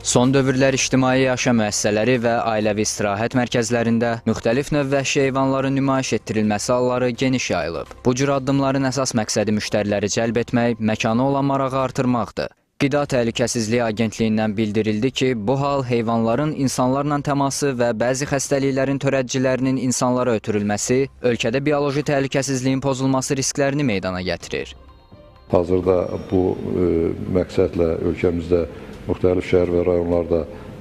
Son dövrlər ictimai yaşam müəssisələri və ailəvi istirahət mərkəzlərində müxtəlif növ vəhşi heyvanların nümayiş etdirilməsi halları geniş yayılıb. Bu cür addımların əsas məqsədi müştəriləri cəlb etmək, məkana olan marağı artırmaqdır. Qida Təhlükəsizliyi Agentliyindən bildirildi ki, bu hal heyvanların insanlarla təması və bəzi xəstəliklərin törədicilərinin insanlara ötürülməsi ölkədə bioloji təhlükəsizliyin pozulması risklərini meydana gətirir. Hazırda bu məqsədlə ölkəmizdə müxtəlif şəhər və rayonlarda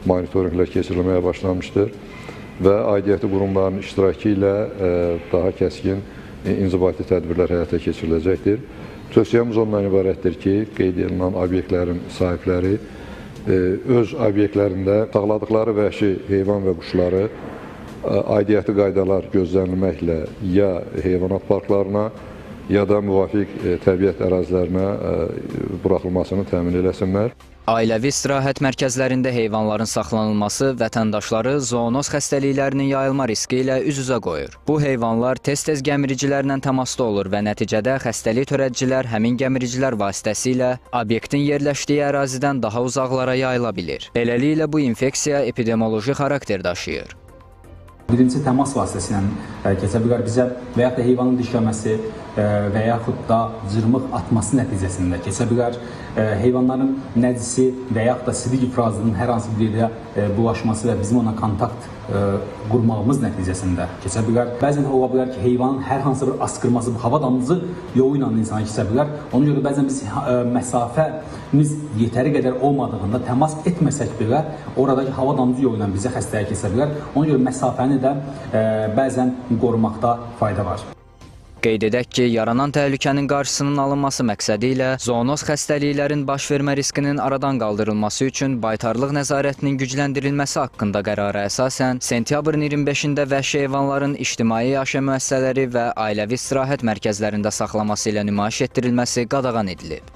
monitorinqlər keçirilməyə başlanmışdır və aidiyyəti qurumların iştirakı ilə daha kəskin inzibati tədbirlər həyata keçiriləcəkdir. Tövsiyəmiz ondan ibarətdir ki, qeyd olunan obyektlərin sahibləri öz obyektlərində saxladıqları vəhşi heyvan və quşları aidiyyəti qaydalar gözlənilməklə ya heyvanat parklarına, ya da müvafiq təbiət ərazilərinə buraxılmasını təmin eləsinlər. Ailəvi istirahət mərkəzlərində heyvanların saxlanılması vətəndaşları zoonoz xəstəliklərinin yayılma riski ilə üz-üzə qoyur. Bu heyvanlar tez-tez gəmiricilərlə təmasda olur və nəticədə xəstəlik törədicilər həmin gəmiricilər vasitəsilə obyektin yerləşdiyi ərazidən daha uzaqlara yayıla bilir. Beləliklə bu infeksiya epidemioloji xarakter daşıyır. Birincisi təmas vasitəsilə keçə bilər bizə və yaxud da heyvanın dişləməsi və yaxud da cırmıq atması nəticəsində keçə bilər. Heyvanların nəcisi və yaxud da sidik ifrazının hər hansı bir yerdə bulaşması və bizim ona kontakt qurmağımız nəticəsində keçə bilər. Bəzən ola bilər ki, heyvanın hər hansı bir asqırması, bu hava damcı yolu ilə insana keçə bilər. Ona görə bəzən biz məsafəmiz yetəri qədər olmadığında təmas etməsək belə oradakı hava damcı yolu ilə bizə xəstəlik keçə bilər. Ona görə məsafəni də bəzən qorumaqda fayda var. Qeyd edək ki, yaranan təhlükənin qarşısının alınması məqsədi ilə zoonoz xəstəliklərin baş vermə riskinin aradan qaldırılması üçün baytarlıq nəzarətinin gücləndirilməsi haqqında qərara əsasən sentyabrın 25-də vəhşi heyvanların ictimai yaşam müəssisələri və ailəvi istirahət mərkəzlərində saxlaması ilə nümayiş etdirilməsi qadağan edilib.